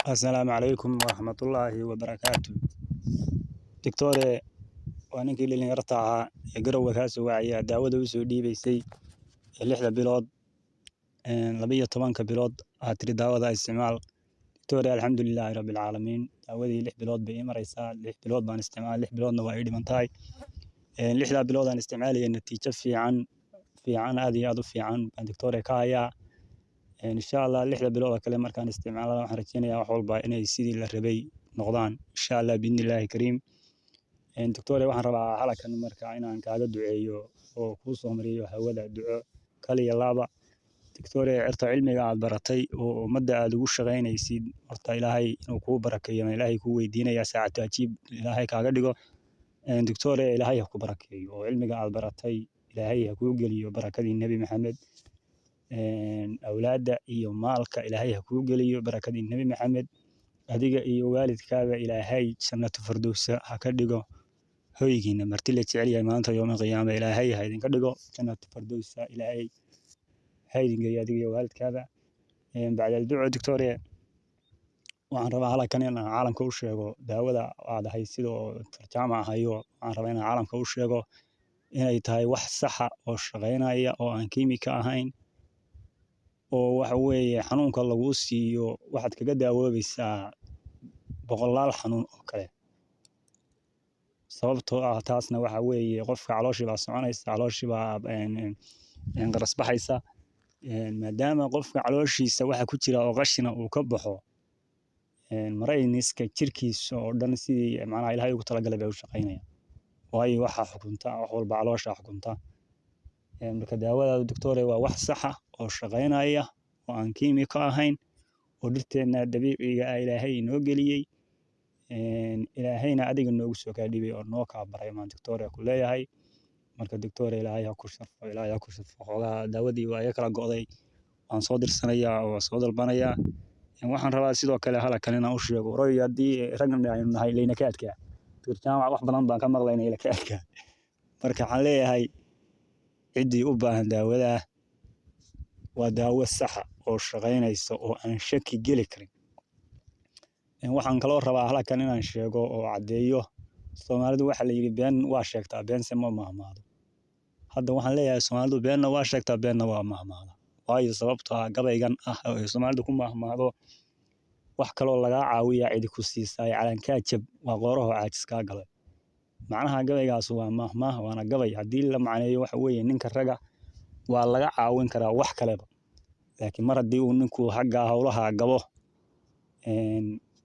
Assalaamu calaykum waraxmatullaahi wabarakaatu. Doctore, waa ninkii dhalinyarta ahaa ee Garowe kaa soo wacaya, daawada u soo dhiibaysay ee 6da bilood, 12ka bilood aad tiri daawada isticmaal. Doctore, alxamdulilaahi rabbil caalamiin, daawadii 6 bilood bay ii maraysaa. 6 bilood baan isticmaal, 6 biloodna waa ii dhiman tahay. 6daa bilood aan isticmaalaya natiijo fiican fiican, aad iyo aad u fiican baan, doctore, ka hayaa. Insha Allah 6da bilood oo kale markaan isticmaalana, waxaan rajeynayaa wax walba inay sidii la rabay noqdaan, insha Allah, biidnillaahi kariim. Doctore, waxaan rabaa halkan marka inaan kaaga duceeyo oo kuu soo mariyo hawada duco kaliya laaba. Doctore, horta cilmiga aad baratay oo ummadda aad ugu shaqaynaysid, horta Ilaahay inuu kuu barakeeyo Ilaahay kuu weydiinaya, saacatu ajiib Ilaahay kaaga dhigo. Doctore, Ilaahay ha ku barakeeyo oo cilmiga aad baratay Ilaahay ha kuu geliyo barakadii Nebi Maxamed. Awlaadda iyo maalka Ilaahay ha kuu geliyo barakadii Nebi Maxamed. Adiga iyo waalidkaaga Ilaahay jannatu firdowsa ha ka dhigo hoygiina, marti la jecel yahay maanta yooma qiyaama Ilaahay ha idinka dhigo, jannatu firdowsa Ilaahay ha idin geeyo adiga iyo waalidkaaba. Bacdal duco, doctore, waxaan rabaa halkan inaan caalamka u sheego daawada aad ahay sida oo jaamac hayo. Waxaan rabaa inaan caalamka u sheego inay tahay wax saxa oo shaqaynaya oo aan kiimika ahayn, oo waxa weeye xanuunka laguu siiyo waxaad kaga daawoobaysaa boqolaal xanuun oo kale. Sababtoo ah taasna waxa weeye qofka calooshii baa soconaysa, calooshii baa qaras baxaysa. Maadaama qofka calooshiisa waxa ku jira oo qashina uu ka baxo, marayniska jirkiisa oo dhan sidii macnaha Ilaahay ugu talagalay bay u shaqaynayaan, waayo waxaa xukunta wax walba caloosha xukunta. Marka daawadaadu, doctore, waa wax saxa oo shaqaynaya oo aan kiimiko ahayn oo dhirteenna dabiiciga ah Ilaahay inoo geliyey, Ilaahayna adiga noogu soo kaa dhibay oo noo kaa baray maan, doctore, ku leeyahay. Marka, doctore, Ilaahay ha ku sharfo, Ilaahay ha ku sharfo. Xoogaa daawadii waa iga kala go'day, waan soo dirsanayaa oo waan soo dalbanayaa. Waxaan rabaa sidoo kale halkan inaan u sheego roy haddii ragna aynu nahay laynakaadka Doctor Jaamac, wax badan baan ka maqlaynay lakaadka. Marka waxaan leeyahay ciddii u baahan daawadaa, waa daawo saxa oo shaqaynaysa oo aan shaki geli karin. Waxaan kaloo rabaa halkan inaan sheego oo caddeeyo, Soomaalidu waxa la yidhi been waa sheegtaa, beense ma mahmaado. Hadda waxaan leeyahay Soomaalidu beenna waa sheegtaa, beenna waa mahmaada, waayo sababtoo ah gabaygan ah oo ay Soomaalidu ku mahmaado, wax kaloo lagaa caawiyaa cidi ku siisaay, calankaa jab waa qoorahoo caajis kaa galay. Macnaha gabaygaas waa mahmaah, waana gabay. Haddii la macneeyo, waxa weeye ninka raga waa laga caawin karaa wax kaleba, laakiin mar haddii uu ninku xagga howlaha gabo,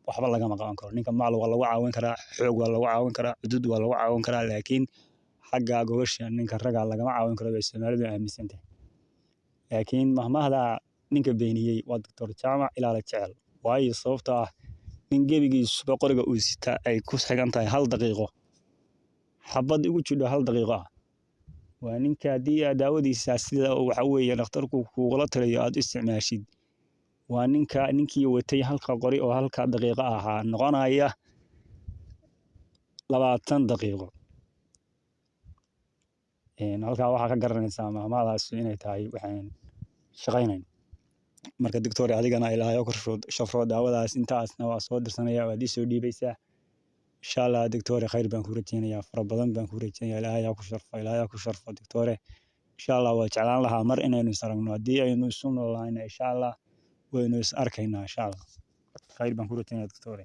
waxba lagama qaban karo. Ninka maal waa lagu caawin karaa, xoog waa lagu caawin karaa, cudud waa lagu caawin karaa, laakiin xagga gogosha ninka raga lagama caawin karo bay Soomaalidu aaminsan tahay. Laakiin mahmahda ninka beeniyey waa Doctor Jaamac Ilaala Jecel, waayo sababtoo ah nin gebigiisuba qoriga uu sitaa ay ku xigan tahay 1 daqiiqo, xabad igu jidho 1 daqiiqo ah, waa ninka haddii aad daawadiisa sida waxa weeye dhakhtarku kugula taliyo aad u isticmaashid, waa ninka ninkii watay halka qori oo halka daqiiqo ahaa noqonaya 20 daqiiqo. Halkaa waxaa ka garanaysaa mahmahdaas inay tahay waxaan shaqaynayn. Marka, doctor, adigana Ilaahay ku shafro daawadaas. Intaasna waa soo dirsanaya, waad ii soo dhiibaysaa, insha Allah. Doctor, khayr baan ku rajeynayaa, fara badan baan ku rajeynayaa. Ilaahay ha ku sharfo, Ilaahay ha ku sharfo, doctore. Insha Allah waa jeclaan lahaa mar inaynu is aragno. Haddii aynu isu noolahayna, insha Allah waynu is arkaynaa, insha Allah. Khayr baan ku rajeynayaa, doctore.